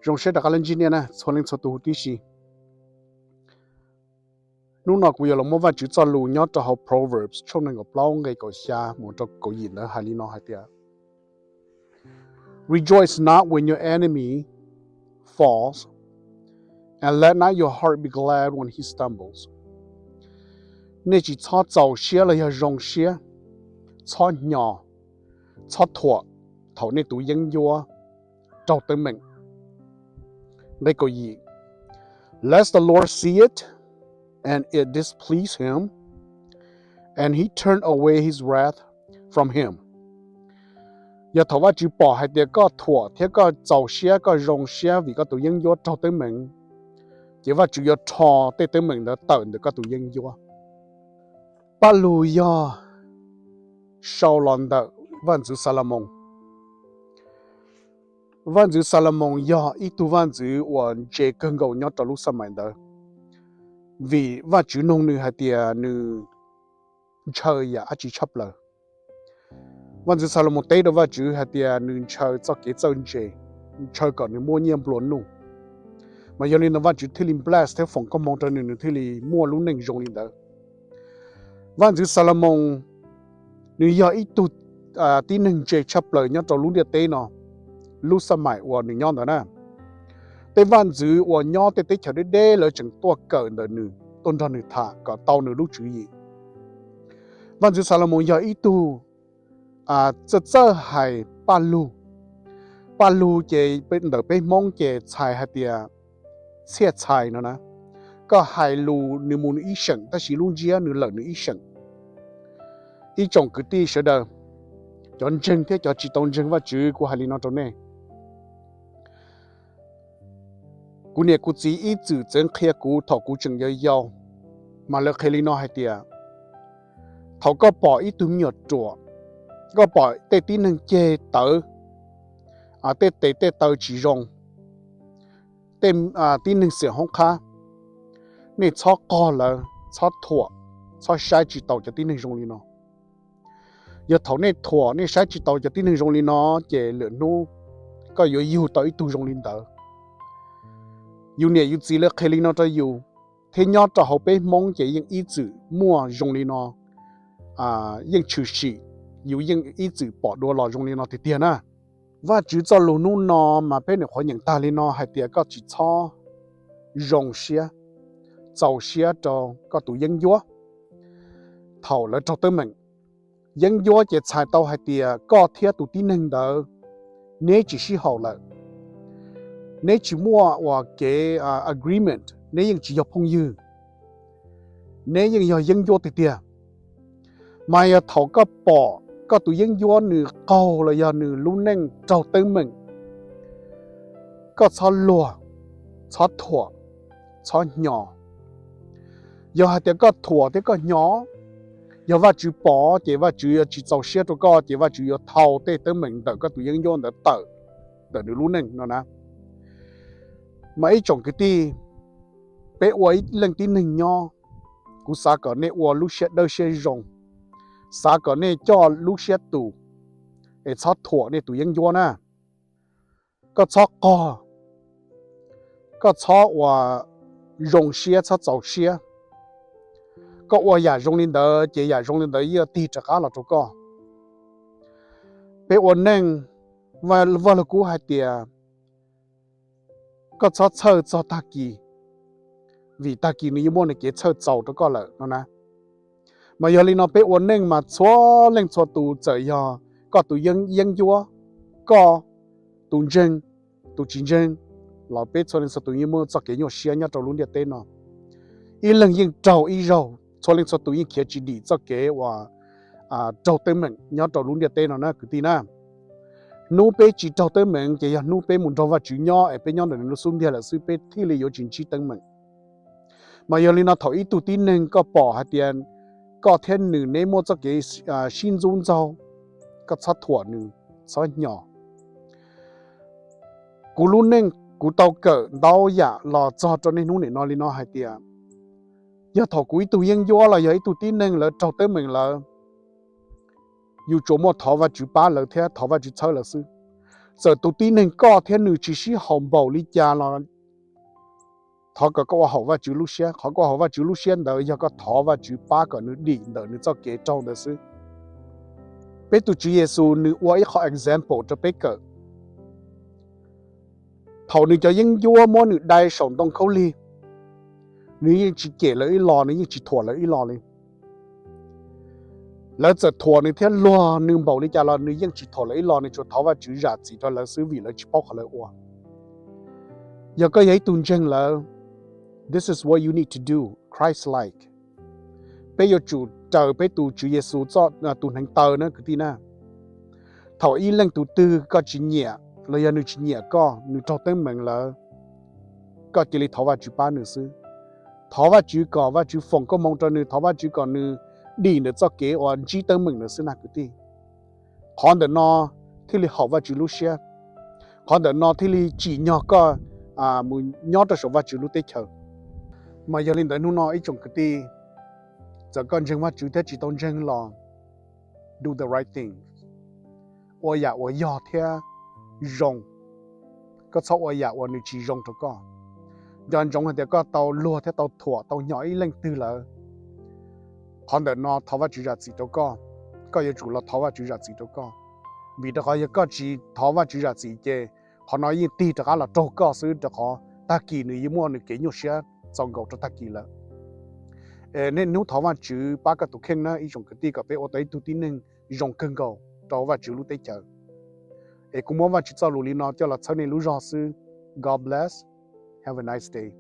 Zoo siab rov qab los ntsib nej na txhua leej txhua tus huv tib si. Hnub no kuv yuav los muab Vajtswv txoj lus nyob rau hauv Proverbs tshooj nees nkaum plaub nqe kaum xya mus rau kaum yim ntawd hais li no hais tias, Rejoice not when your enemy falls, and let not your heart be glad when he stumbles. Nej tsis txhob txaus siab los yog zoo siab, txhob hnyos, txhob thuam thaum nej tus yeeb ncuab raug teeb meem. Nqe kaum yim, Lest the Lord see it, and it displease him, and he turn away his wrath from him. Yog thaum Vajtswv pom hais tias koj thuam thiab koj txaus siab, koj zoo siab vim koj tus yeeb ncuab raug teeb meem, ces Vajtswv yuav rho tej teeb meem ntawd tawm ntawm koj tus yeeb ncuab. Paj lug yog sau los ntawm Vaj ntxwv Xalumoos. Vaj ntxwv Xalumoos yog ib tug vaj ntxwv uas ntse kawg nkaus nyob rau lub xab maim ntawd, vim Vajtswv noog nws hais tias nws ntshaw yam dab tsi tshaj plaws. Vaj ntxwv Xalumoos teb rau Vajtswv hais tias nws ntshaw txoj kev txawj ntse, ntshaw kom nws muaj nyiaj nplua nuj. Mas yog li ntawd Vajtswv thiaj li bless thiab foom koob hmoov rau nws, nws thiaj li muaj lub neej zoo li ntawd. Vaj ntxwv Xalumoos nws yog ib tug tib neeg ntse tshaj plaws nyob rau lub ntiaj teb no, lub xab maim uas nws nyob ntawd na. Tej vaj ntxwv uas nyob tej teb chaws deb deb lawv tseem tuaj kawm ntawm nws, tuaj nrog nws tham kom tau nws lub tswv yim. Vaj ntxwv Xalumoos yog ib tug txawj txawj hais paj lug. Paj lug ces ntawm peb Hmoob ces txhais hais tias txhiaj txhais no na. Koj hais lus nws mus nws ib seem tab sis lub ntsiab nws lawm nws ib seem. Ib tsoom kwv tij sawv daws, cov ntseeg thiab cov tsis tau ntseeg Vajtswv, kuv hais li no rau nej. Kuv niam kuv txiv ib txwm txeev qhia kuv thaum kuv tseem yau yau, mas lawv qhia li no hais tias, thaum koj pom ib tug me nyuam ruam, koj pom tej tib neeg ceg tawv, tej tes tej taw tsis zoo, tej tib neeg xiam hoob qhab, nej txhob qog lawv, txhob thuam, txhob saib tsis taus cov tib neeg zoo li no. Yog thaum nej thuam nej saib tsis taus cov tib neeg zoo li no, ces lwm hnub koj yuav yug tau ib tug zoo li ntawd. Yus niam yus txiv lawv qhia li no rau yus, thiab nyob rau hauv peb Hmoob ces yeej ib txwm muaj zoo li no, yeej tshwm sim, yus yeej ib txwm pom dua los zoo li no tiag tiag na. Vajtswv txoj lus hnub no mas peb nyuam qhuav nyeem tag li no hais tias koj tsis txhob zoo siab, txaus siab rau koj tus yeeb ncuab thaum lawv raug teeb meem. Yeeb ncuab ces txhais tau hais tias koj thiab tus tib neeg ntawd neb tsis sib haum lawm, neb tsis muaj uas kev agreement, neb yeej tsis yog phooj ywg, neb yeej yog yeeb ncuab tiag tiag. Mas yog thaum koj pom koj tus yeeb ncuab nws qaug los yog nws lub neej raug teeb meem, koj txhob luag, txhob thuam, txhob hnyos. Yog hais tias koj thuam thiab koj hnyos, yog Vajtswv pom ces Vajtswv yuav tsis txaus siab rau koj, ces Vajtswv yuav thau tej teeb meem ntawm koj tus yeeb ncuab ntawd tawm ntawm nws lub neej no na. Mas ib tsoom kwv tij, peb ua ib leej tib neeg nyob, kuv xav kom nej ua lub siab dawb siab zoo, xav kom nej coj lub siab tus, es txhob thuam nej tus yeeb ncuab na. Koj txhob qog, koj txhob ua zoo siab, txhob txaus siab. Koj ua yam zoo li ntawd ces yam zoo li ntawd yuav tig rov qab los rau koj. Peb ua neej, Vaj Lug Kub hais tias koj txhob txhawj txog tag kis, vim tag kis nws yeej muaj nws kev txhawj txaus rau koj lawm no na. Mas yog li no peb ua neej mas txhua leej txhua tus txawm yog koj tus yeeb ncuab, koj tus ntseeg, tus tsis ntseeg, los peb txhua leej txhua tus yeej muaj txoj kev nyuaj siab nyob rau lub ntiaj teb no. Ib leeg yeej raug ib zaug, txhua leej txhua tus yeej khiav tsis dim txoj kev uas raug teeb meem nyob rau lub ntiaj teb no na kwv tij na. Hnub peb tsis raug teeb meem ces yog hnub peb mus nrog Vajtswv nyob es peb nyob ntawm nws lub xub ntiag lawm xwb peb thiaj li yuav tsis ntsib teeb meem. Mas yog li no thaum ib tug tib neeg koj pom hais tias koj thiab nws neb muaj txoj kev sib ntxub ntxaug, koj txhob thuam nws, txhob hnyos. Kuv lub neej kuv tau kawm ntau yam los txog rau niaj hnub nim no li no hais tias, yog thaum kuv ib tug yeeb ncuab los yog ib tug tib neeg lawv raug teeb meem lawm, yus tsuas muaj thov Vajtswv pab lawv thiab thov Vajtswv txhawb lawv xwb. Txawm tus tib neeg koj thiab nws tsis sib haum npaum li cas los thov kom koj ua haum Vajtswv lub siab. Qhov koj ua haum Vajtswv lub siab ntawd yog koj thov Vajtswv pab kom nws dim ntawm nws txoj kev raug ntawd xwb. Peb tus Tswv Yexus nws ua ib qho example rau peb kawm. Thaum nws cov yeeb ncuab muab nws dai saum ntoo khaub lig, nws yeej tsis cem lawv ib los, nws yeej tsis thuam lawv ib los li. Lawv txawm thuam nws thiab luag nws npaum li cas los nws yeej tsis thuam lawv ib los, nws tsuas thov Vajtswv zam txim rau lawv xwb vim lawv tsis paub qhov lawv ua. Yog koj yog ib tug ntseeg lawm, this is what you need to do, Christ-like. Peb yuav tsum raws peb tus Tswv Yexus txoj, tus hneev taw na kwv tij na. Thaum ib leej tus twg koj tsis nyiam los yog nws tsis nyiam koj, nws raug teeb meem lawm, koj cia li thov Vajtswv pab nws xwb. Thov Vajtswv kom Vajtswv foom koob hmoov rau nws, thov Vajtswv kom nws dim ntawm txoj kev uas ntsib teeb meem ntawd xwb na kwv tij. Qhov ntawm no thiaj li haum Vajtswv lub siab. Qhov ntawm no thiaj li tsim nyog koj mus nyob rau saum Vajtswv lub teb chaws. Mas yog li ntawd hnub no ib tsoom kwv tij, txawm koj ntseeg Vajtswv thiab tsis tau ntseeg los do the right thing, ua yam uas yog thiab zoo. Koj txhob ua yam uas nws tsis zoo rau koj. Nco ntsoov hais tias koj tau luag thiab tau thuam tau nyom ib leej twg lawm, qhov ntawm no thov Vajtswv zam txim rau koj. Koj yuav tsum los thov Vajtswv zam txim rau koj, vim rau qhov yog koj tsis thov Vajtswv zam txim ces qhov no yeej tig rov qab los raug koj xwb, rau qhov tag kis nws yeej muaj nws kev nyuaj siab txaus nkaus rau tag kis lawm. Niaj hnub thov Vajtswv pab koj tus kheej na ib tsoom kwv tij, kom peb ua tau ib tug tib neeg zoo kawg nkaus rau Vajtswv lub teb chaws. Es kuv muab Vajtswv txoj lus li no coj los txhawb nej lub zog xwb. God bless. Have a nice day.